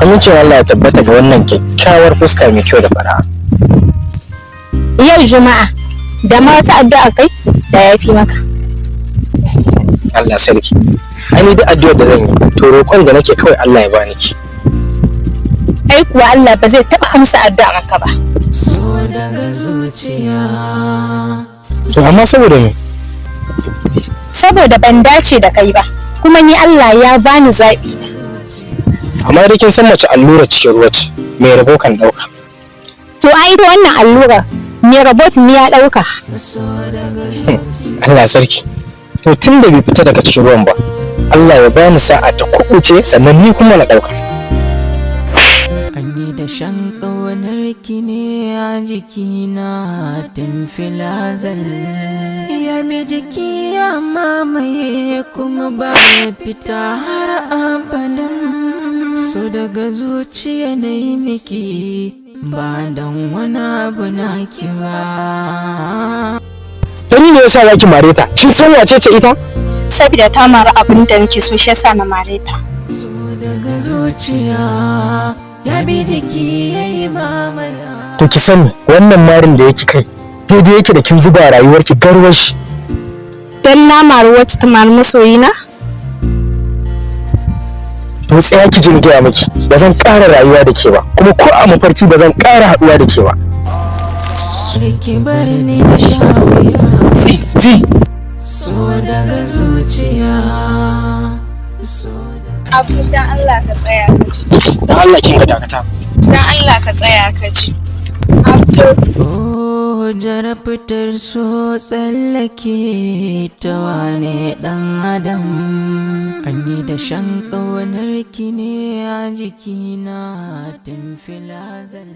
Amincin Allah ya tabbata ga wannan kyakkyawar fuska mai kyau da fara'a. Yau Juma'a, da ma wata addu'a kai da ya fi maka. Allah sarki. Ai ni duk addu'ar da zan yi, to roƙon da nake kawai Allah ya bani ki. Ai kuwa Allah ba zai taɓa amsa addu'ar ka ba. So daga zuciya. To amma saboda me? Saboda ban dace da kai ba, kuma ni Allah ya bani zaɓi na. Amma dai kin san mace allura cikin ruwa ce, mai rabo kan ɗauka. To ai ita wannan allura mai rabo tuni ya ɗauka. So daga zuciya. Allah sarki. To tun da bai fita daga cikin ruwan ba, Allah ya bani sa'a ta kubuce sannan ni kuma na ɗauka. An yi da shan ƙaunar ki ne a jikina tun filazal. Ya bi jiki ya mamaye kuma ba ya fita har abadan. So daga zuciya na yi miki ba don wani abu na ki ba. Don me yasa zaki mare ta? Kin san wace ce ita? Saboda ta mara abin da nake so, shi yasa na mare ta. So daga zuciya ya bi jiki ya yi mamaya. To ki sani, wannan marin da yake kai daidai yake da kin zuba rayuwarki garwashi. Dan na mari wacce ta mari masoyina? To tsaya ki jin gaya miki, ba zan ƙara rayuwa da ke ba, kuma ko a mafarki ba zan ƙara haɗuwa da ke ba. Ki bar ni na sha wuya. Zi zi. So daga zuciya. So daga Abu, dan Allah ka tsaya ka ji. Dan Allah kin ga, dakata. Dan Allah ka tsaya ka ji. Abdul. Oh, jarabtar so tsallake ta wane ɗan adam. An yi da shan ƙaunar ki ne a jikina tun filazal.